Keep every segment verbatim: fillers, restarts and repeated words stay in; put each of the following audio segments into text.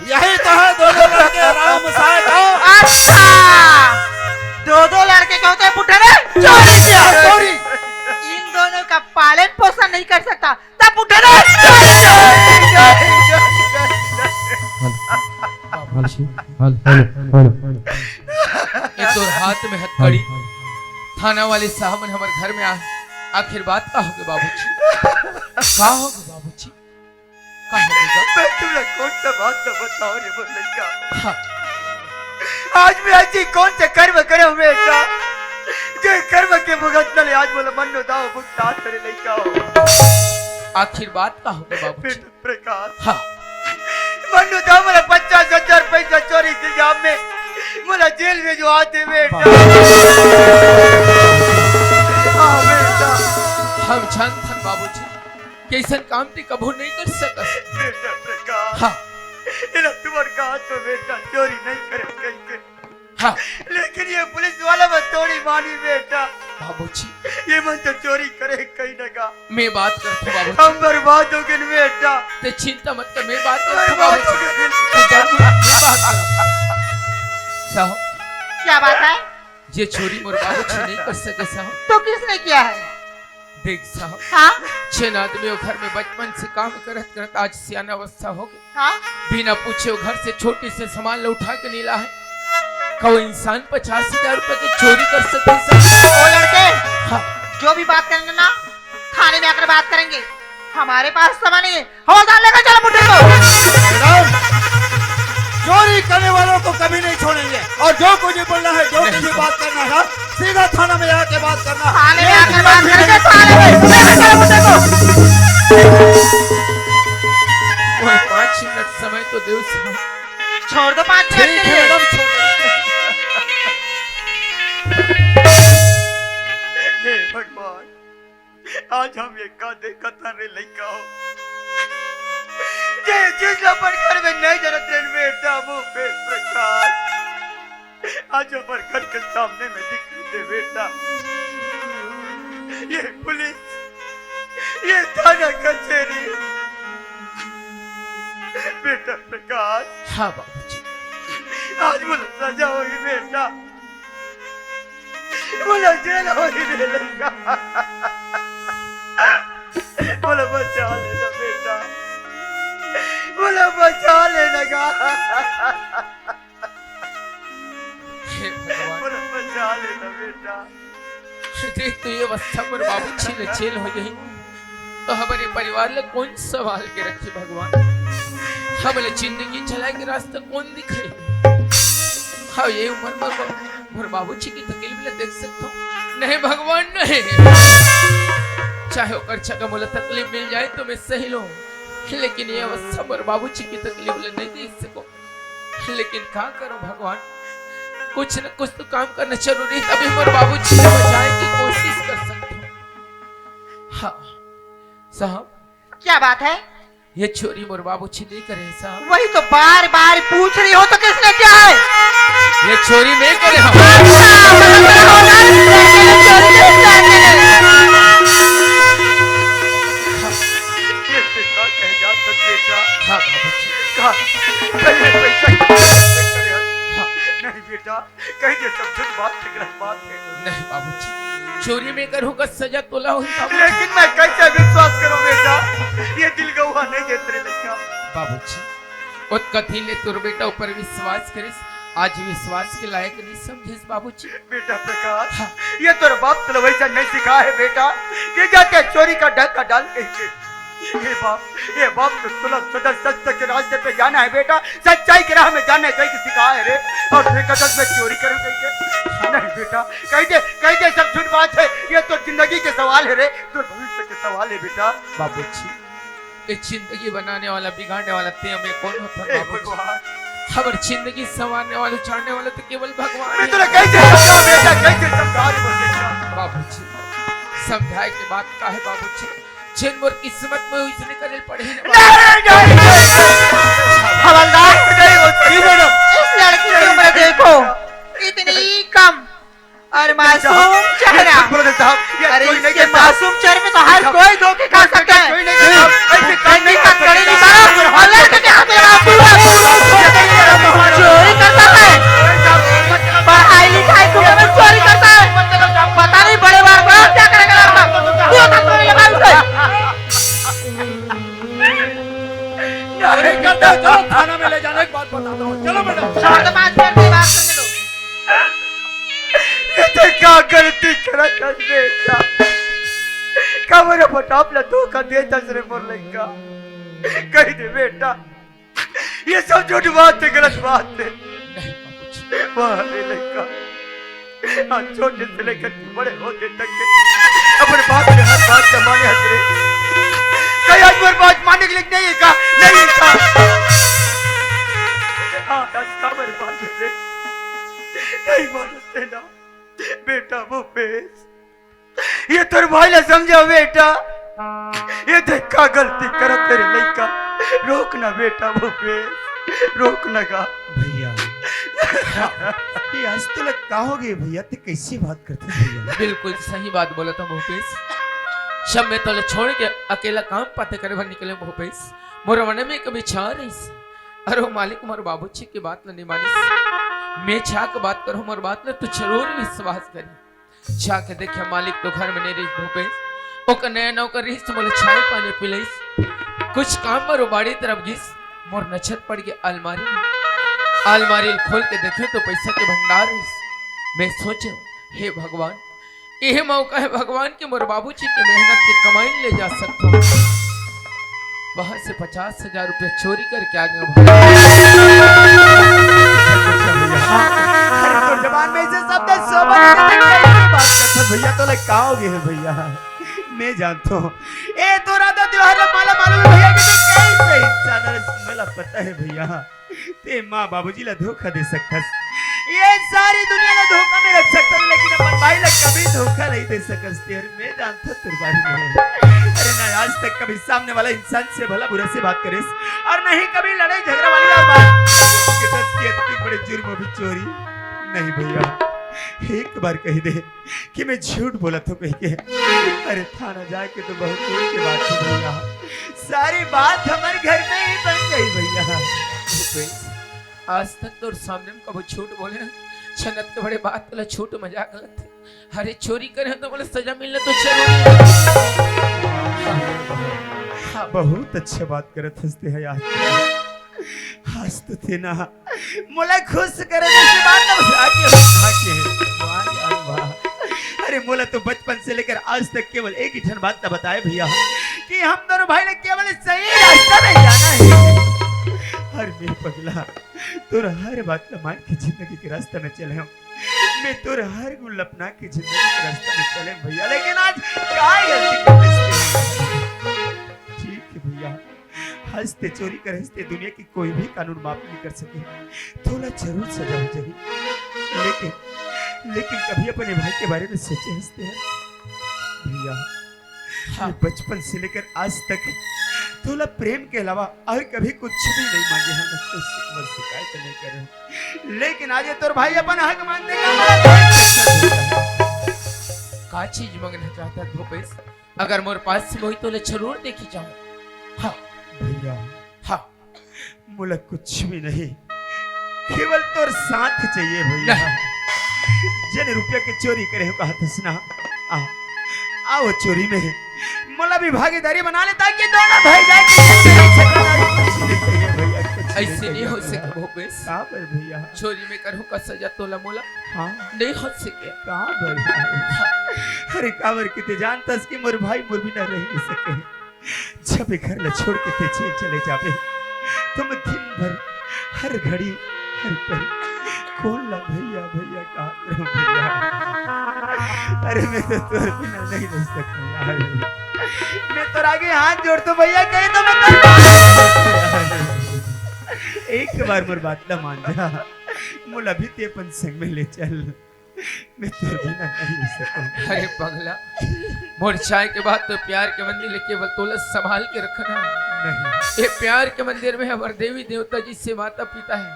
यही तो है दोनों लड़के राम साय का। अच्छा, दो दो लड़के के होते हैं, बुड्ढे ने चोरी किया। चोरी। इन दोनों का पालन पोषण नहीं कर सकता, तब बुड्ढे ने चोरी किया। Hello, hello, hello. ये तोर हाथ में हथकड़ी। थाना वाले साहब मन हमर घर में आए। आखिर बात का होगे बाबूजी? का होगे बाबूजी? का होगे? मैं तुमला कौन सा बात न बताओ रे मोर लइका। हाँ। आज मैं ऐसी कौन से कर्म करे हूँ बेटा, जे कर्म के भुगतना ले आज मोला मन्नो दाव भुगतान करे लइका हो। आखिर बात का होगे बाबूजी? बेटा प्रकाश। हाँ। मन्नो दाव मोला पचास हजार पैसा चोरी के इल्जाम में मोला जेल में जो आते बेटा। हाँ बेटा। हम जानथन बाबूजी, कइसन काम ते कभू नहीं कर सकस। बेटा प्रकाश। हाँ। एला तुम्हार कहा तो बेटा चोरी नहीं करे कहीं के। हाँ। लेकिन ये पुलिस वाला मन थोड़ी मानी बेटा। बाबूजी। ये मन तो चोरी करे कहीं ना का। मैं बात करथूं बाबूजी। हम बर्बाद हो गए बेटा। ते चिंता मत कर, मैं बात करथूं बर्बाद बाबूजी। हो गए। तू डर मत, मैं बात करथूं। साहब। क्या बात है? ये चोरी मोर बाबूजी नहीं कर सके साहब। तो किसने किया है? देख साहब। हाँ? छह आदमी वो घर में बचपन से काम करत करत आज सियाना अवस्था हो गए। हाँ? बिना पूछे वो घर से छोटी से सामान ला उठा के नहीं ला है। कहो इंसान पचास हजार रुपए की चोरी कर सकते सर? ओ लड़के, हाँ। जो भी बात करेंगे ना, थाने में आकर बात करेंगे। हमारे पास समय नहीं है। हवलदार लेकर चलो बुड्ढे को। मैडम, चोरी करने वालों को कभी नहीं छोड़ेंगे। और जो कुछ भी बोलना है, जो कुछ भी बात करना है, सीधा थाना में आके बात करना। थाने में आके बात करेंगे, थाने में। लेकर चलो बुड्ढे को। ओए, पाँच मिनट समय तो दे उसे। छोड़ दो पाँच मिनट के लिए। मैडम, छोड़ दो। हे भगवान, आज हम ये का देखत हन रे लइका हो। जे चीज अपन घर में नहीं जरत रे बेटा, वो पे प्रकाश। आज हमर घर के सामने में दिख दे बेटा। ये पुलिस, ये थाना कचहरी। बेटा प्रकाश। हाँ बाबूजी। आज मोला सजा होही बेटा। मोला जेल होही रे लइका। मोला बचा लेना बेटा। मोला बचा लेना गा। हे भगवान। मोला बचा लेना बेटा। देख तो ये अवस्था मोर बाबूजी ल जेल हो जाही, तो हमरे परिवार ल कौन संभाल के रखही भगवान? हमला जिंदगी चलाए के रास्ता कौन दिखाही? हाँ, ये उम्र में मोर बाबूजी की तकलीफ ल देख सकथों? नहीं भगवान, नहीं। चाहे ओकर जगह मोला तकलीफ मिल जाए तो मैं सही लूं, लेकिन ये अवस्था मोर बाबूजी की तकलीफ ल नहीं देख सकों। लेकिन का करों भगवान, कुछ न कुछ तो काम करना जरूरी है, तभी मोर बाबूजी को बचाए की कोशिश कर सकथों। हाँ साहब। क्या बात है? ये चोरी मोर बाबूजी नहीं करे साहब। वही तो बार बार पूछ रही हो तो किसने किया है? ये चोरी मैं करे हूँ। अच्छा, मतलब मेरा होगा, चोरी किसने किया है? ये बेटा कह जा सच बेटा। हाँ बाबूजी। कहा, कहीं ये पैसा की बात नहीं करे। हाँ। नहीं बेटा, कहीं ये सब झूठ बात है, गलत बात है। नहीं बाबूजी, चोरी मैं करूँ का सजा तोला होही बाबूजी। लेकिन मैं कैसे विश्वास करूँ बेटा, ये दिल गवाह नहीं दे तेरे लइका। बाबूजी, ओतका दिन ले तोर बेटा ऊपर विश्वास करिस, आज विश्वास के लायक नहीं समझिस बाबूजी। बेटा प्रकाश, हाँ। ये तोर बाप तोला वैसा नहीं सिखाए है बेटा, कि जाके चोरी का डंका डाल कहीं के। ये बाप, ये बाप तो तोला सदा सत्य के रास्ते पे जाना है बेटा, सच्चाई के राह में जाना है कहीं के सिखाए है रे। और बेकदर में चोरी करूँ कहीं के? नहीं बेटा, कह दे, कह दे सब झूठ बात है। ये तो जिंदगी के सवाल है रे, तो भविष्य के सवाल है बेटा। बाबूजी, ये जिंदगी बनाने वाला, बिगाड़ने वाला ते मैं कौन होता हे बाबूजी? भगवान। हमर जिंदगी संवारने वाला, उचारने वाला तो केवल भगवान मैं है। तोला कैसे समझाऊं बेटा, कैसे समझाऊं रे बेटा? बाबूजी, समझाए के बात का है बाबूजी? जेन मोर किस्मत में वइसने करे पड़ही ना नहीं, बाबूजी। नहीं, नहीं, नहीं। हवलदार, नहीं, वो नहीं, मैडम। इस लड़की की उम्र देखो, इतनी कम। और मासूम चेहरा। अरे, इसके मासूम चेहरे में तो हर कोई धोखे खा सकता है। कोई नहीं करता। ऐसे काम नहीं कर सकता। और लड़के के हाथ में मासूम है। चलो बेटा। चलो तो बात करके बात करने दो। ये तो का गलती करत हस बेटा, काबर अपन आप ला धोखा देत हस रे मोर लइका। कहि दे बेटा, ये सब झूठ बात हे, गलत बात हे। वाह रे लइका, आज छोटे से लेकर के बड़े होते तक के अपन बाप के हर बात ला माने हस रे। कहीं आज मोर बात माने के लिए नहीं हे का? नहीं हे का? हाँ, आज काबर बात हे रे? नहीं मानत हे ना बेटा भूपेश, ये तोर भाई ला समझा बेटा, ये देख का गलती करत हे रे लइका। रोक ना बेटा भूपेश, रोक ना गा। भैया, ये आज तोला का हो गे भैया, ते कइसे बात करत हस भैया? बिल्कुल सही बात बोलत हस भूपेश। जब मैं तोला छोड़ के अकेला काम पाते करे बर निकले हंव भूपेश, मोर मन में एक विचार रहिस। अरे ओ मालिक, मोर बाबूजी के बात ला नहीं मानिस। मैं जाके बात करहूं, मोर बात ला तू जरूर विश्वास करिस। जाके देखे मालिक तो घर में नहीं रहिस भूपेश। ओकर नया नौकर रहिस तो मोला चाय पानी पिलइस। कुछ काम बर ओ बाड़ी तरफ गिस, मोर नजर पड़ गे अलमारी में। अलमारी ल खोल के देखे तो पैसा के भंडार रहिस। मैं सोचे, हे भगवान, यही मौका हे भगवान कि मोर बाबूजी के मेहनत के कमाई ले जा सकथंव। वहां से पचास हजार रुपया चोरी करके आ गया भगवान। अरे तोर जबान में ऐसे शब्द हे, सोबत के तो कइसे बात करत हस भैया, तोला का हो गे हे भैया? मैं जानथंव, ए तोर आदत व्यवहार ला मोला मालूम हे भैया कि ते कइसे इंसान हस, मोला पता हे भैया। ते माँ बाबूजी ला धोखा दे सकथस, ये सारी दुनिया ला धोखा में रख सकथस, लेकिन अपन भाई ला कभी धोखा नहीं दे सकस। ते अउ मैं जानथंव तोर बारे में। अरे ना आज तक कभी सामने वाला इंसान से भला बुरा से बात करेस, अउ नहीं कभी लड़ाई झगड़ा वाली बात। कि दस की इतनी बड़ी जुर्म भी चोरी नहीं भैया, एक बार कहि दे कि मैं झूठ बोलत हंव कहिके। अरे थाना जाके तो बहुत दूर के बात हे भैया, सारी बात हमर घर में ही बन गई भैया। आज तक तोर सामने में कभू झूठ बोले हंव? छनत के बड़े बात ला झूठ मजाक लगथे। अरे चोरी करे हंव तो मोला सजा मिलना तो जरूरी हे। हाँ, हाँ। बहुत अच्छा बात करत हस ते यार। आज तो ते ना मोला खुश करे जइसे बात ना बता के, बता के। वाह यार वाह। अरे मोला तो बचपन से लेकर आज तक केवल एक ही ठन बात ना बताए भैया कि हम दोनों भाई ला केवल सही रास्ता में जाना हे। अरे मेरे पगला, तोर हर बात ला मान के जिंदगी के रास्ता में चले हंव, मैं तोर हर गुण ला अपना के जिंदगी के रास्ता में चले हंव भैया, लेकिन आज का गलती कर बैठे? ठीक हे भैया, आज ते चोरी करे हस ते दुनिया के कोई भी कानून माफ नहीं कर सके, तोला जरूर सजा हो जाही। लेकिन, लेकिन कभी अपने भाई के बारे में सोचे हस ते भैया? हाँ। मैं बचपन से लेकर आज तक तोला प्रेम के अलावा अउ कभी कुछ भी नहीं मांगे हंव, ना कोई शिकवा शिकायत नहीं करे हंव। लेकिन आज ये तोर भाई अपन हक मांगथे, का चीज मांगना चाहथस भूपेश? अगर मोर पास में होही तोला जरूर देके जाहूं। हाँ। भैया। हाँ। मोला कुछ भी नहीं, केवल तोर साथ चाहिए भैया। नहीं। जेन रुपया के चोरी करे हंव कहत हस ना, आ, आ वो चोरी में मोला भी भागीदारी बना ले, ताकि दोनों भाई जाके कुछ नहीं चाहिए भैया, कुछ नहीं चाहिए भैया। ऐसे नहीं हो सके भूपेश। काबर भैया? चोरी में करहूं का सजा तोला मोला? हाँ। नहीं हो सके। काबर? हाँ। अरे काबर कि ते जानथस कि मोर भाई मोर बिना रह नहीं सके। जब ये घर ला छोड़ के ते जेल चले जाबे, तो मैं दिन भर हर घड़ी, हर पल कोन ला भैया, भैया कहत रहूं भैया। अरे मैं तो तोर बिना नहीं रह सकूं यार। मैं तोर आगे हाथ जोड़थंव भैया, कहीं तो मैं तोर एक बार मोर बात ला मान जा, मोला भी ते अपन संग में ले चल। मैं तोर बिना नहीं रह सकूं। अरे पगला, मोर जाय के बाद तो प्यार के मंदिर ले केवल तोला संभाल के रखना। नहीं। ये प्यार के मंदिर में हमर देवी देवता जइसे माता पिता हे,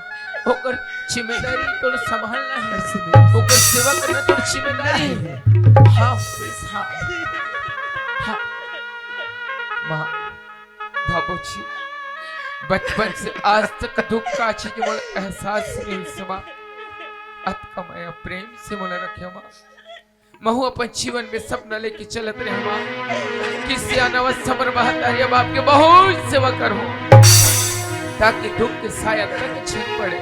ओकर जिम्मेदारी तोला संभालना हे, ऐसे नहीं। ओकर सेवा करना तोर जिम्मेदारी हे। नहीं। हाँ, हाँ, हाँ। माँ, बाबूजी, बचपन से आज तक दुख का चीज मोला एहसास नहीं हुई माँ। अतका मया प्रेम से मोला रखे माँ। महू अपन जीवन में सपना लेके चलत रहे माँ। किसी अनवस्था पर महतारी बाप के बहुत सेवा करहूं। ताकि दुख के साया तक छिन पड़े।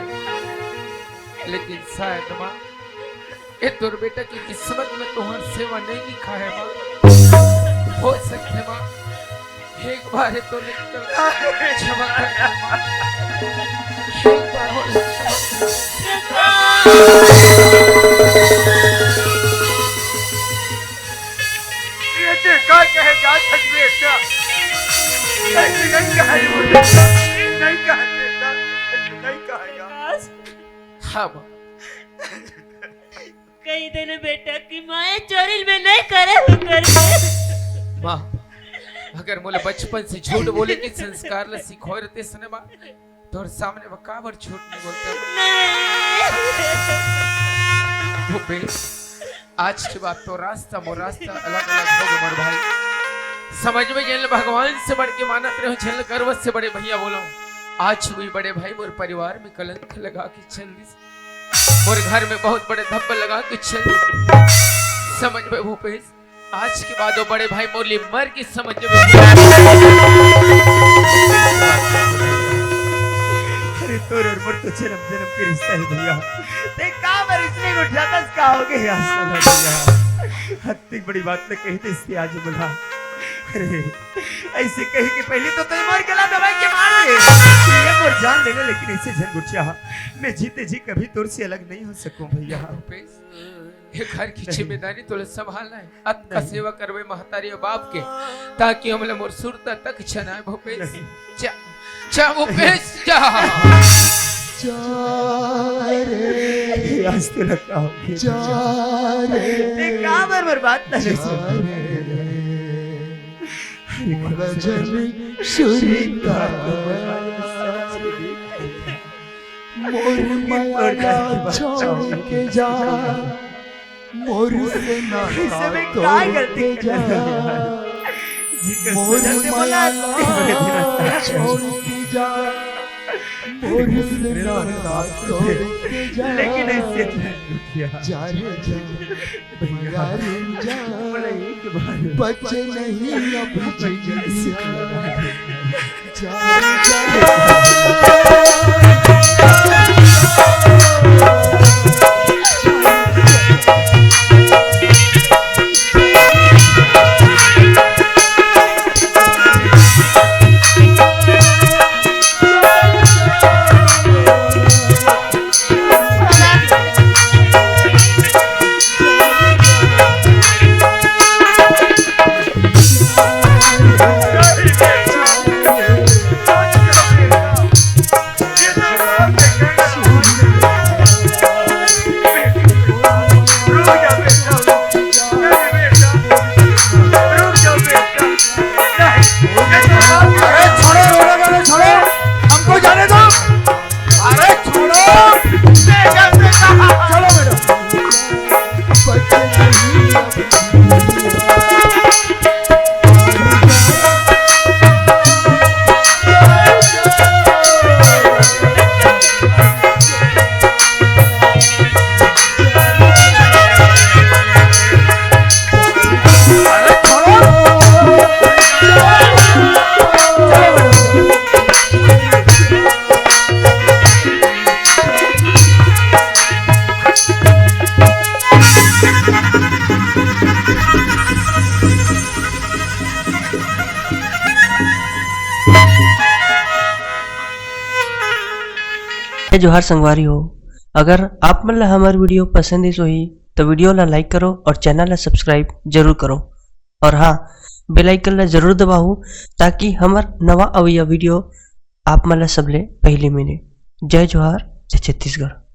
लेकिन शायद माँ, ए तोर बेटा के किस्मत में तोहर सेवा नहीं लिखा है माँ। हो सकथे माँ, एक बार तो निकल, क्षमा कर दे माँ। एक बार हो, ये देखा कहे जा सच में क्या? ऐसे नहीं कहा ये मुझे। नहीं कहा बेटा, ऐसे नहीं कहा यार। हाँ माँ। कही देना बेटा कि माँ ये चोरी में नहीं करे हो करके। माँ, अगर मोला बचपन से झूठ बोले के संस्कार ला सिखोए रहते सने माँ, तोर सामने वो काबर झूठ नहीं बोलते? नहीं। भूपेश, आज के बाद तो रास्ता मोर रास्ता अलग-अलग होगे मोर भाई। समझ में जेन ल भगवान से बढ़ के मानत रहे हो, जेन ल गर्व से बड़े भैया बोलो। आज भी बड़े भाई मोर परिवार में कलंक लगा के चल दिस। मोर घर में बहुत बड़े धब्बा लगा के चल दिस। समझ में भूपेश, आज के बाद वो बड़े भाई मोर ले मर के समझ में। अरे तोर और मोर तो जन्म जन्म के रिश्ता है भैया। ते काबर इसने उठाता का हो गया यार साला भैया। इतनी बड़ी बात न कही थी इसके आज बुला। अरे, ऐसे कही कि पहले तो तय मोर गला दबाई के मार दे। ये मोर जान ले ले, लेकिन ऐसे झन गुठिया। मैं जीते जी कभी तोर से अलग नहीं हो सकूं भैया। भूपेश, ये घर की जिम्मेदारी तोले संभालना है। अतका सेवा करवे महतारी और बाप के, ताकि हमला मोर सुरता तक छनाए भूपेश। नहीं। जा, जा भूपेश, जा। जा रे। आज तो लगा हो गया। जा रे। ते काबर मोर बात नहीं सुन। जा रे। मोर जन सुरता मोर मया छोड़ के जा। मोर से नाता तोड़ के जा। मोर मया छोड़ के जा। मोर से नाता तोड़ के जा। लेकिन ऐसे जा रे जा। भैया, भैया, बच नहीं अब जिंदगिया। अरे छोड़ो, रोना गाना छोड़ो, हमको जाने दो। अरे छोड़ो। चलो मैडम। जय जोहार संगवारी हो, अगर आप मन ला हमर video पसंद आइस होही, तो video ला like करो और channel ला subscribe जरूर करो। और हाँ, bell icon ला जरूर दबाओ, ताकि हमर नवा अवइया video आप मन ला सबले पहली मिले। जय जोहार, जय छत्तीसगढ़।